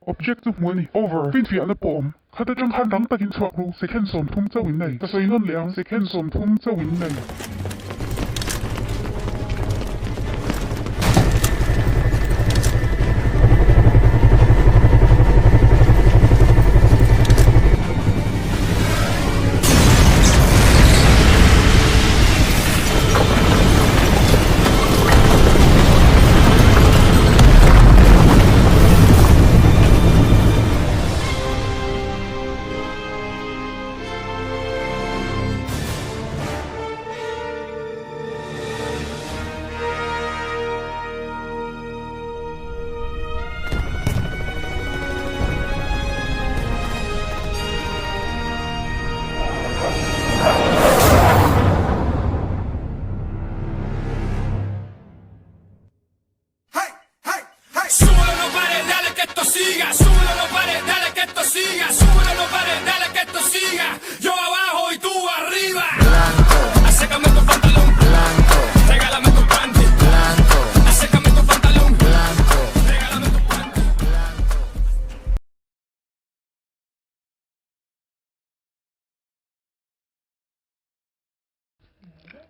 Object chu hmuh a ni. Over. Finfiahna pawh awm. Khat atang khan rang takin chhuak ru, second 30 chauh in nei. Ka sawi nawn leh ang, second 30 chauh in nei.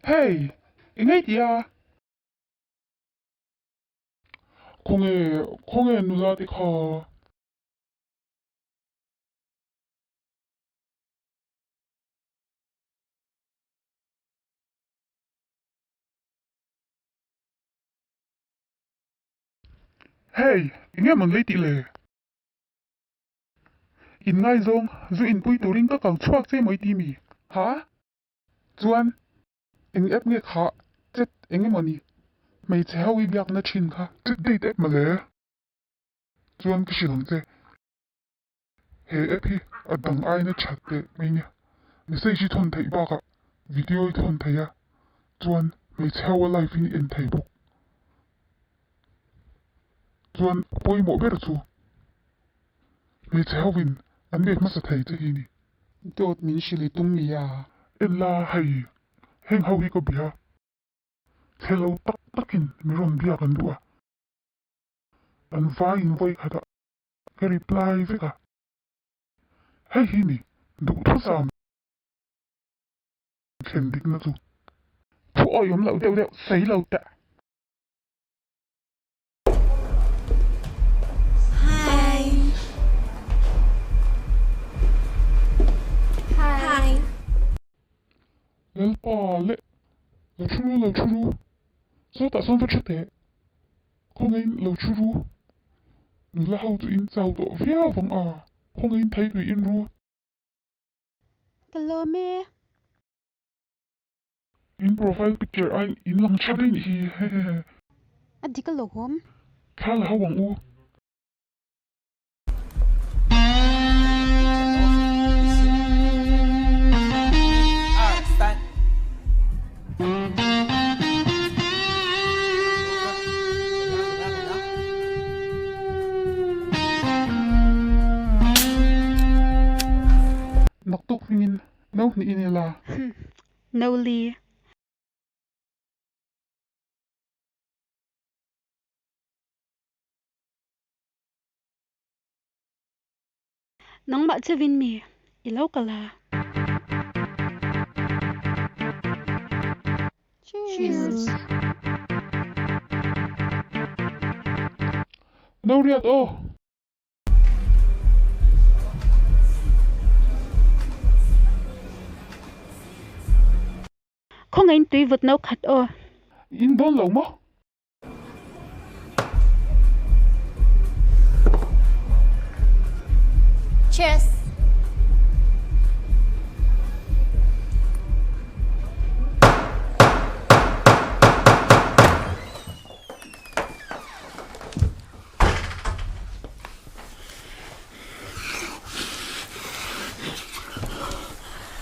Hey! I ngei tih a? Khawnge, khawnge nula te kha? Hey! Enge mawn lei tih le? In ngaizawng, zu inpui turin ka kal chhuak che maw i ti mi? Ha? Chuan eng app nge kha chat eng emaw ni hmeichhe ho i biakna thin kha? Chat date app mawle. Chuan ka hrilh ang che. He app hi a dang aina that teh mai nia. Message i thawn theih bakah video i thawn thei a, chuan hmeichhe ho a live in i en thei bawk. Chuan a pawimawh ber chu hmeichhe ho in an biak hmasa thei che hi ni. Dawt min hrilh i tum mi a? En la hei, heng ho hi ka bia. Chhe lo tak takin mi rawn biak an duh a, an vai in vawi khatah ka reply vek a. Hei hi ni duhthusam thlen dikna chu. Thu awih awm loh deuh deuh sawi lo teh. Hi. Lalpa leh lo thu ru lo thu ru sawtah sawn va thu teh khawngaiin lo thu ru nula ho chu in chau tawh viau vang a khawngaiin thei tui in ru. Ka lawm e. In profile picture a in lang tha daih nih hi hehehe. A dik alawm. Thla la ho ang u. Naktuk hmingin no hnih in ila. Noli. Nangmah chevin mi i lo kal a. Cheers. No riat aw. Khawngaih in tui vawt no khat aw. In dawn lo maw? Cheers.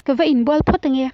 Ka va inbual phawt ange.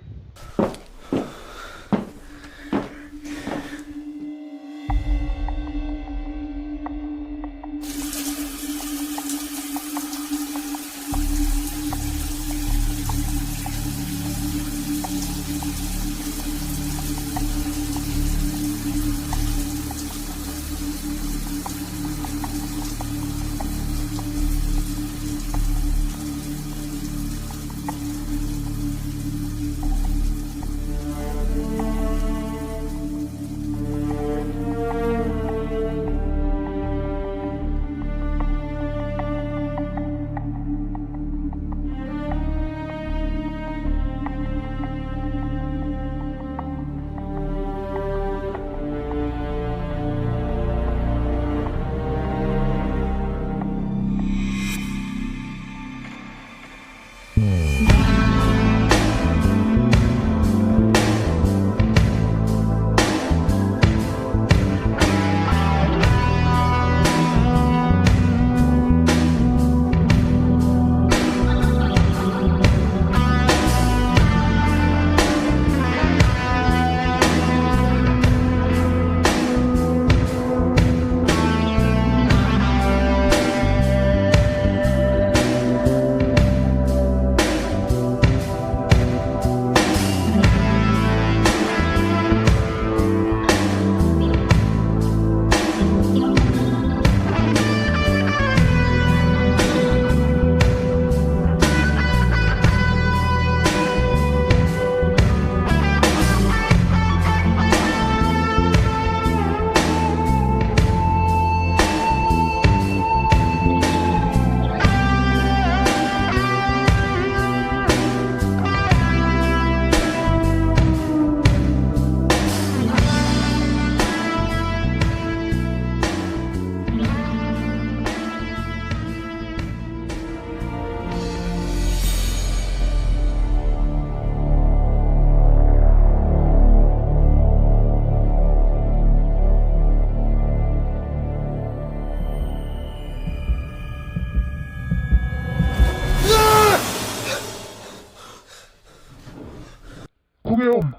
Khawnge awm?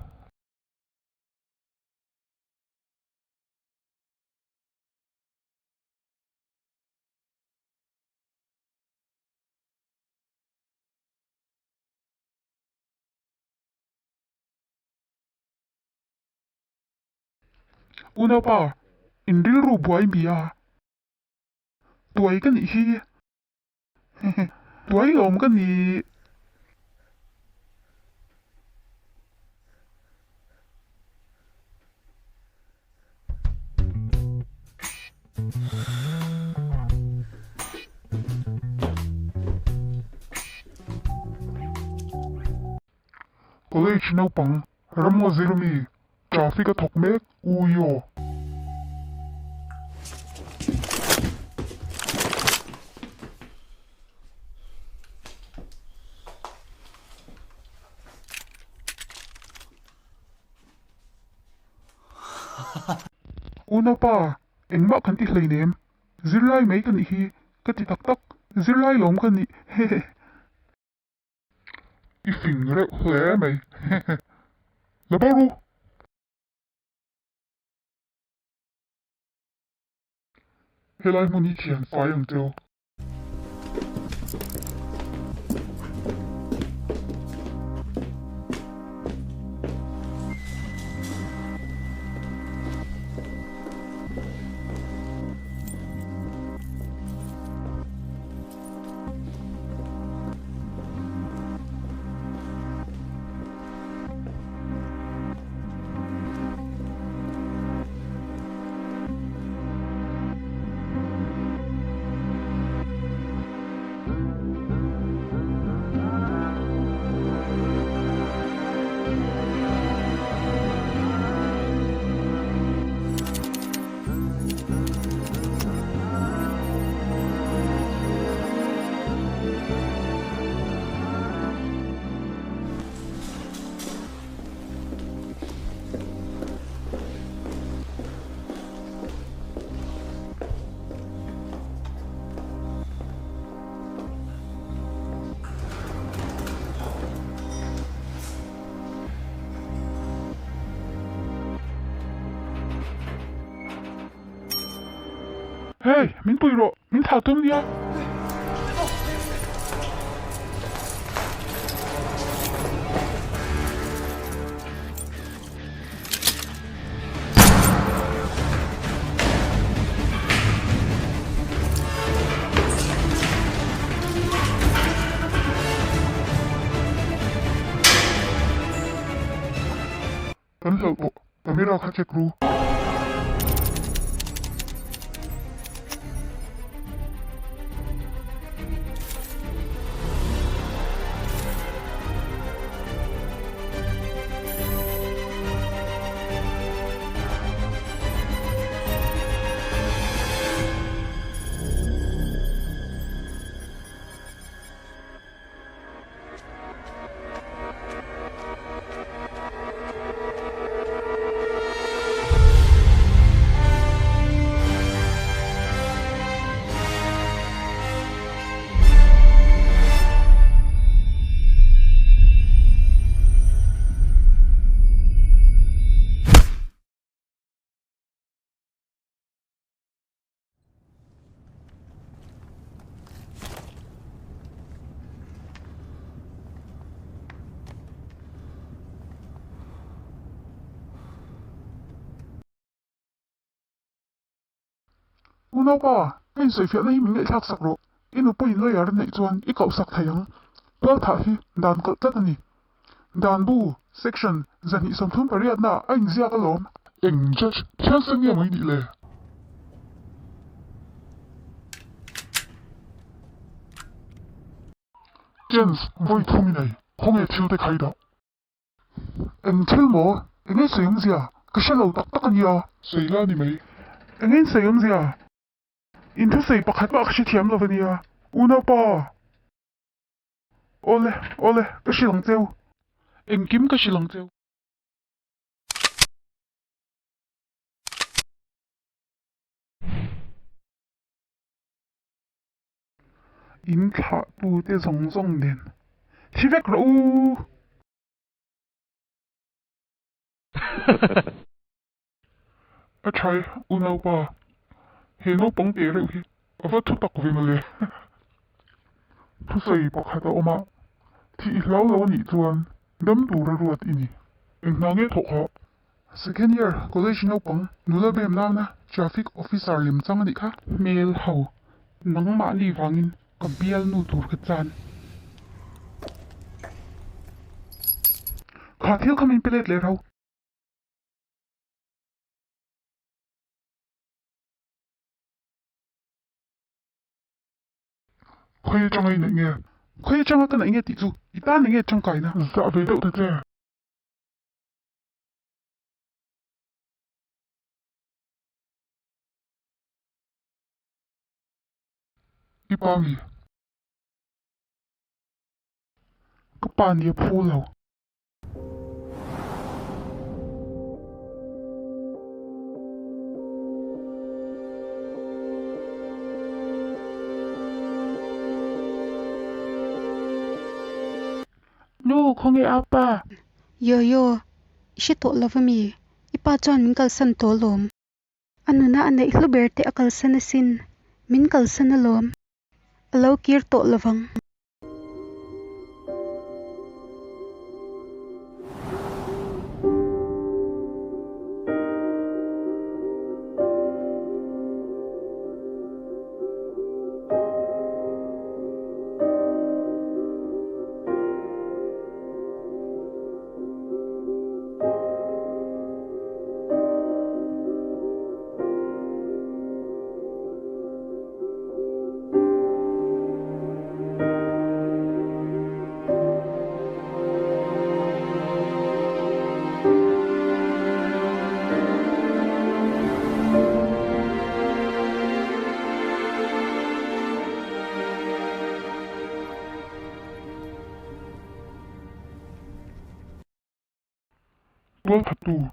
Unaupa, in rilru buai mi a? Tuai ka nih hi. Tuai lawm ka ni. College naupang ramngaw zir mi traffic a thawk mek U Yo. Unaupa, engmah kan ti hleinem, zirlai mai ka nih hi, ka ti tak tak, zirlai lawm ka nih, hehe. I fing reuh hle mai, hehe. La bo ru! Helai hmun hi thian fai ang cheu. Hey, min pui rawh, min thlah tum nia. Kan hlauh tawh, camera kha check ru. Unaupa, ka insawifiahna hi min ngaihthlak sak rawh. I nupui in lawyer a neih chuan i koh sak thei ang. Tualthah hi dan kalh tlat a ni. Dan bu, section, 238 na a inziak alawm. Eng judge thiansen nge maw i nih le? Chance vawi thum i nei, khawnge thil te khai dah? Eng thil maw? Eng in sawi awmzia? Ka hre lo tak tak a nia. Sawi la ni mai. Eng in sawi awmzia? In thusawi pakhat mah ka hrethiam lo a nia. Unaupa! Awle, awle, ka hrilh ang cheu. Engkim ka hrilh ang cheu. In thlahtute zawng zawng nen thi vek rawh u. A tha e, unaupa. He naupang teh reuh hi a va thu tak ve mawle. Thusawi pakhat a awm a, thih i hlau lo a nih chuan dam tura ruat i ni. Eng hna nge thawh kha? Second year college naupang nula bem nana traffic officer lem chang a nih kha. Hmel ho, nangmahni vangin ka bialnu tur ka chan. Kha thil kha min pe let leh rau. Khawi atanga i neih nge? Khawi atanga ka neih nge tih chu i tan enge tangkaina? Zah ve deuh ta che. I pa mi? Ka pa nia phu lo. Nu, khawnge a pa? Yoyo, i hre tawh lo ami? I pa chuan min kalsan tawh alawm. A nuna a neih hlu ber te a kalsan asin. Min kalsan alawm. A lo kir tawh lovang. Tualthattu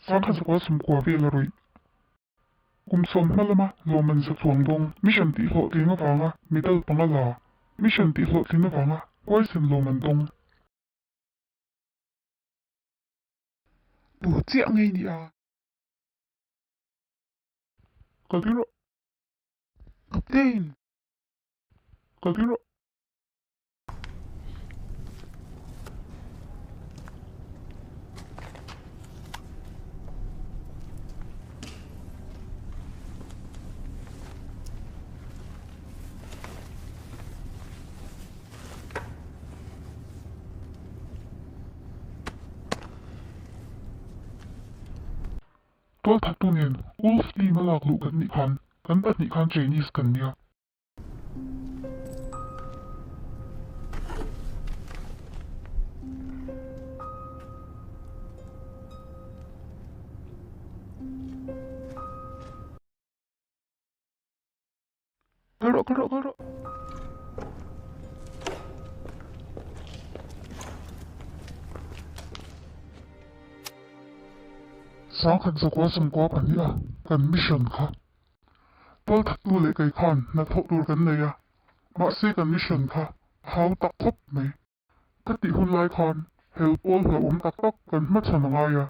Sangha zakua sumkua vel a rawih. Kum sawmhma lama lawmman za chuang dawng mission tih hlawhtling avanga medal panga la, mission tih hlawhtlin avanga huaisen lawmman dawng. Tu chiah ngei nia. Kal tir rawh. Captain! Kal tir rawh. Tualthattu nen Wolf team a lak luh kan nih khan kan pahnih khan Chinese kan nia. Kal rawh, kal rawh, kal rawh. Sangkhat zakua sawmkua pahniha kan mission kha Tualthattu leh kei khan hnathawh tur kan nei a, mahse kan mission kha a hau tak khawp mai. Ka tih hun lai khan hel pawl hlauhawm tak tak kan hmachhan a ngai a.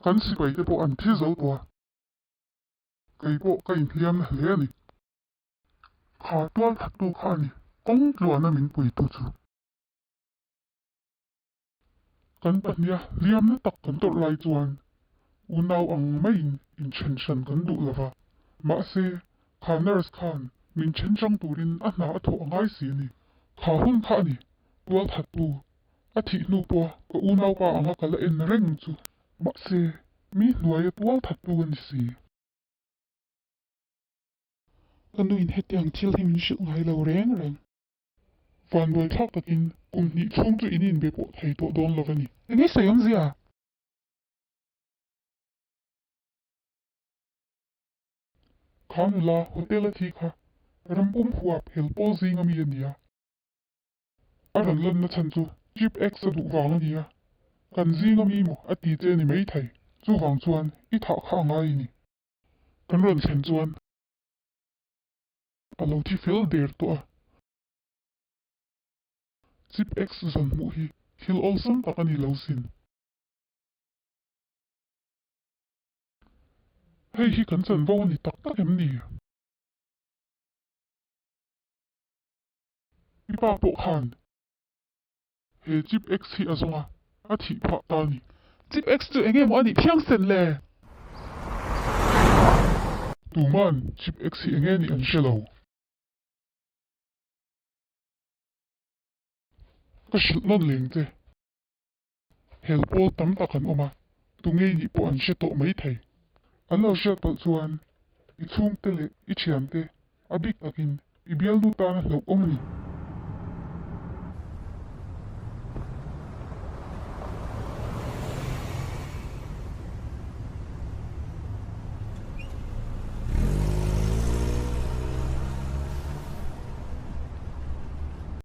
Kan sipai te pawh an thi zo tawh a, kei pawh ka inhliam na hle a ni. Kha tualthattu kha a ni kawng tluana min puitu chu. Kan pahniha hliamna tak kan tawrh lai chuan unau ang maiin inthen hran kan duh lo va, mahse kha nurse khan min then hrang turin a hna a thawh a ngai si a ni. Kha hun kha a ni, tualthattu a thih hnu pawha ka unaupa anga ka la en reng chu, mahse mi hnuaia tualthattu a ni si. Ka nuin hetiang thil hi min hrilh ngai lo reng reng. Vanduai thlak takin kum hnih chhung chu in inbe pawh thei tawh dawn lo a ni. Enge sawi awmzia? Kha nula hotel a thi kha rampum huap hel pawl zing ami a nia. A rawn lanna chhan chu Chip X a duh vang a nia. Kan zing ami maw a ti che a ni maithei. Chuvang chuan i thah kha a ngai a ni. Kan rawn thlen chuan. A lo thi fel der tawh a. Chip X zawn hmuh hi thil awlsam tak a ni lo sin. Hei hi kan chanvo a ni tak tak em ni? I pa pawh khan he Chip X hi a zawng a, a thih phah ta a ni. Chip X chu eng emaw a nih phiang sen le? Tuman Chip X hi eng nge nih an hre lo. Ka hrilh nawn leng che. Hel pawl tam tak an awm a, tu ngei nih pawh an hre tawh mai thei. An lo hriat palh chuan i chhungte leh i thiante a bik takin i bialnu tana hlauh awm a ni.